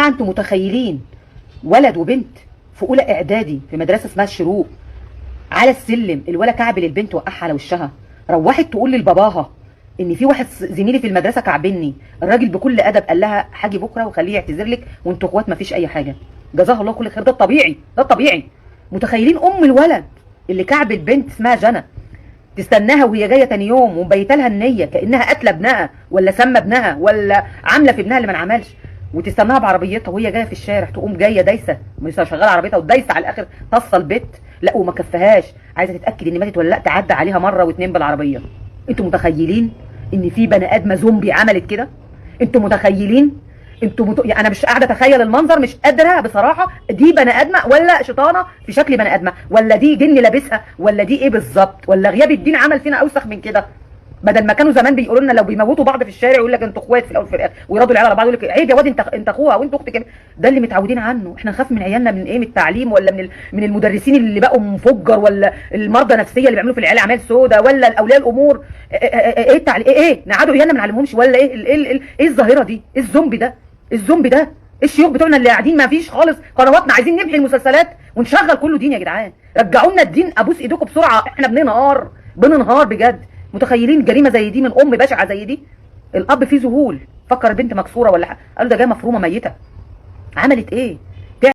جماعة انتوا متخيلين ولد وبنت في اولى اعدادي في مدرسه اسمها الشروق، على السلم الولا كعبل البنت وقعها على وشها، روحت تقول لباباها ان في واحد زميلي في المدرسة كعبني. الراجل بكل ادب قال لها حاجي بكره وخليه يعتذر لك وانتوا اخوات ما فيش اي حاجة، جزاها الله كل خير. ده الطبيعي، ده الطبيعي. متخيلين ام الولد اللي كعب البنت اسمها جنى تستناها وهي جاية تاني يوم ومبيته لها النية كانها قاتله ابنها ولا سامة ابنها ولا عامله في ابنها اللي ما انعملش، وتستناها بعربيتها وهي جاية في الشارع تقوم جاية دايسه، مش شغالة عربيتها ودايسه على الاخر طصه البيت، لا وما كفهاش، عايزه تتاكد ان ماتت ولا لا، تعدى عليها مرة واتنين بالعربية. انتوا متخيلين ان في بني ادمه زومبي عملت كده؟ انتوا متخيلين؟ يعني انا مش قاعدة اتخيل المنظر، مش قادرة بصراحة. دي بني ادمه ولا شيطانه في شكل بني ادمه، ولا دي جن لابسها، ولا دي ايه بالظبط؟ ولا غياب الدين عمل فينا اوسخ من كده؟ بدل ما كانوا زمان بيقولوا لنا لو بيموتوا بعض في الشارع يقول لك انتوا اخوات في الاول وفي الاخر، ويرادوا العيال على بعض يقول لك عيب يا واد انت اخوها وانت اختك. ده اللي متعودين عنه. احنا نخاف من عيالنا من ايه؟ من التعليم ولا من المدرسين اللي بقوا مفجر، ولا المرضى النفسية اللي بيعملوا في العيال اعمال سودا، ولا الاولياء الامور؟ ايه التعليم؟ ايه ايه نقعدوا عيالنا ما نعلمهمش ولا ايه؟ ايه ايه الظاهرة دي؟ ايه الزومبي ده؟ الزومبي ده؟ الشيوخ بتوعنا اللي قاعدين ما فيش خالص قنواتنا، عايزين نمحي المسلسلات ونشغل كله دين يا جدعان. رجعوا لنا الدين، ابوس ايديكم بسرعة، احنا بننهار، بننهار بجد. متخيلين جريمة زي دي من ام بشعة زي دي؟ الاب فيه ذهول، فكر البنت مكسورة ولا حاجة، قالوا ده جاية مفرومه ميته. عملت ايه؟